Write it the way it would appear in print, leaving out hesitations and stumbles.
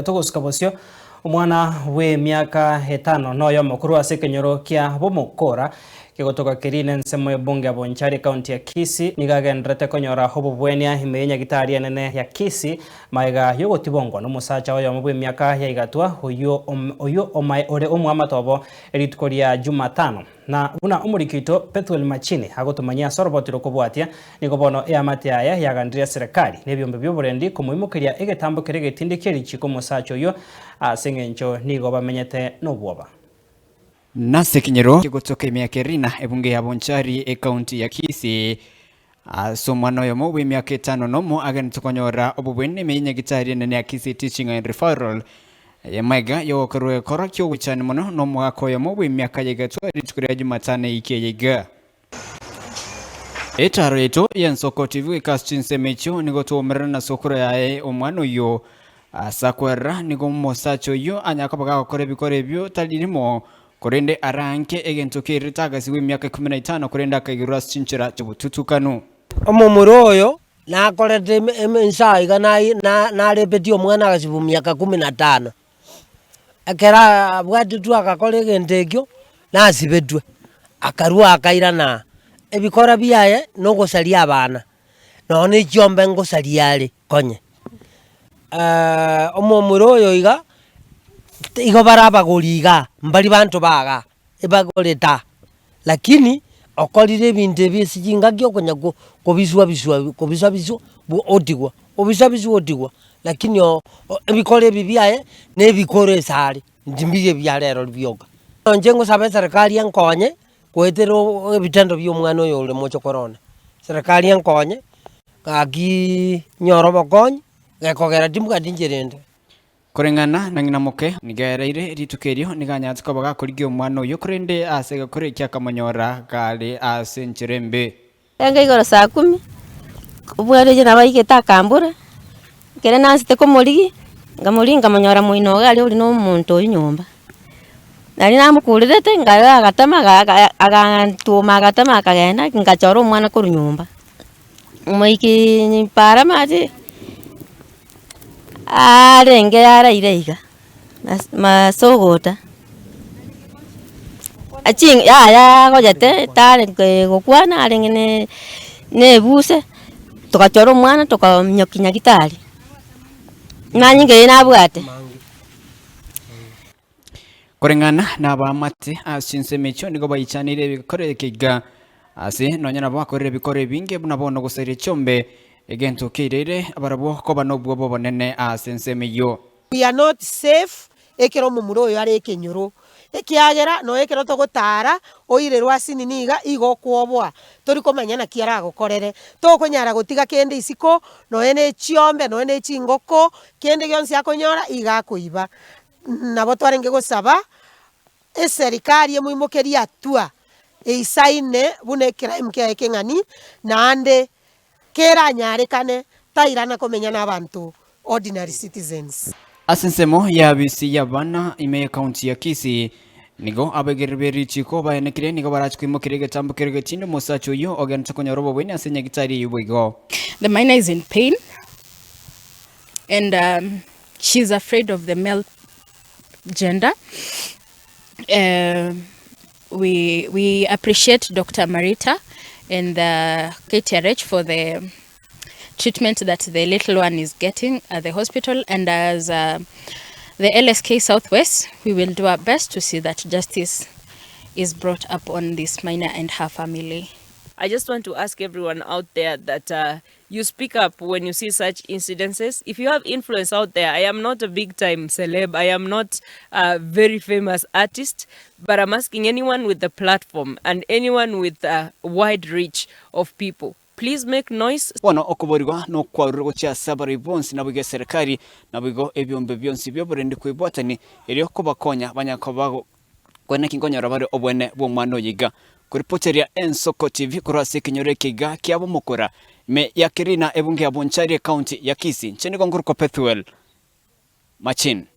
Togosuka bosio, omwana bw'emiaka etano noyomo korwa ase ekenyoro kia Bomokora, kegotoka keria nensemo y'ebunge ya Bonchari ekaunti ya Kisii, nigo agendererete konyora obobwenia ime y'enyagitari enene ya Kisii magega y'ogotibongwa nomosacha oyomo bw'emiaka ya igatwa oyio oyio ore omwamate obo rituko ria Jumatano. Na buna omoriki oito Pethuel Machini agotomanyia ase oroboti rokobwatia, nigo bono eamate yaye yagandirie eserekari na ebiombe bi'oborendi komoimokeria egetambo keria egetindi kie richiiko omosacha oyio, ase engencho nigo bamenyete nobwoba. Nase ekenyoro kegotoka emiaka erina ebunge ya Bonchari ekaunti ya Kisii, ase omwana oyomo bw'emiaka etano nomo agenderete konyora obobweni ime y'enyagitari enene ya Kisii Teaching and Referral eye maiga y'ogokorwa egekora ki'ogoichania mono nomogaka oyomo bw'emiaka y'egetwa rituko ria Jumatano eiki eye iga. Etaaro yaito y'ensoko TV goika ase chinsemo echio nigo twaumerana na sokoro yaye omwana oyio. Ase akwerera nigo omosacha oyio anyare koba gagokora ebikora ebio tari rimo, korende aranke egento keirete agasigwa emiaka ikomi na etano korende akaigerwa ase chinchera chi'obotutukanu. Omomura oyo nakorete inse iga narepetie omwana agasibwa miaka kumi na tano. Ekero abwatetwe agakora egento ekio, nasibetwe, akarua akairana aa. Ebikora biaye nogosaria abana, nonya na echiombe ngosaria are konye. Omomura oyo iga, igo bare abagori igaa, mbari banto ba igaa, ebagorete aa, lakini okorire ebinto ebi ase chingaki okonya ko kobiswa biswa kobiswa biswa otigwa, obiswa biswa otigwa, lakini oo ebikoro ebi biaye na ebikoro ase are, inche mbiga ebia rero bioka. Inche ngosaba eserekari enkonye, goetera ebitendo bia omwana oyo ore mochokoro one, eserekari enkonye, gakiiii nyore obokonyi, gekogera timbwati nchera ende. Koreng'ana na ng'ina moke, nigo ereire rituko erio, nigo anyarete koba gakorigia omwana oyio, korende ase egekoro ekio akamonyora kare ase enchera embe. Renge igoro saa kumi, obware oyio nabo aigete akambora, ekere nansete komorigia, nkamorigia nkamonyora moino iga aria ore na omonto oywo nyomba. Nari namokurerete nkarora agatama aga agantuma agatama akagenda, ngachora omwana korwa nyomba. Omoikiiii para amache, arenge araire iga, masogota, achi yaya agochete tare gokwana arenge ne na ebuse, togachora omwana tokamonyokia nyagetari, manyinga eywo nabwate. Koreng'ana nabaamate ase chinsemo echio nigo baichaneire ebikoro ekeiga, ase nonya nabo bakorire ebikoro ebinge buna bono gosaria chiombe, egento keireire barabwo koba nobwoba obonene ase ensemo eyio. We are not safe ekero omomura oyo are ekenyoro, ekiagera nonya ekero togotara oirerwe asinini iga, igo okwoboa, tori komanya naki aragokorere. Tokonyara gotiga kende isiko, nonya ne chiombe, nonya ne chingoko, kende gionsi akonyora iga akoiba. Nabo twarenge gosaba eserikari emoimokerie hatua eisaine buna ecrime kiaye keng'ani, naende keranyarekane tairana komenya nabanto ordinary citizens. Ase ensemo y'abisi y'abana ime y'ecounty ya Kisii, nigo abegereri be richiko baenekire nigo barache koimokeria egetambo keria getinde omosacha oyio ogenderete konyora obobweni ase nyagitari eyio boigo. The minor is in pain and um, she's afraid of the male gender. Uh, we, we appreciate Dr. Marita and the KTRH for the treatment that the little one is getting at the hospital. And as uh, the LSK Southwest, we will do our best to see that justice is brought up on this minor and her family. I just want to ask everyone out there that uh, you speak up when you see such incidences. If you have influence out there, I am not a big time celeb, I am not a very famous artist, but I'm asking anyone with the platform and anyone with a wide reach of people, please make noise. Bono okoborigwa nokwarure gochia ase abarai bonsi naboigo eserekari, naboigo ebiombe bionsi bi'oborendi kwebwatani, erio kobakonya banyare koba Korende naki nkonyora bare obwene bw'omwana oyo iga? Koripoteria Ensoko TV korwa ase ekenyoro eke iga kia Bomokora, ime ya Kirina, ebunge ya Bonchari, ecounty ya Kisii. Inche nigo nkorokwa Pethuel Machin.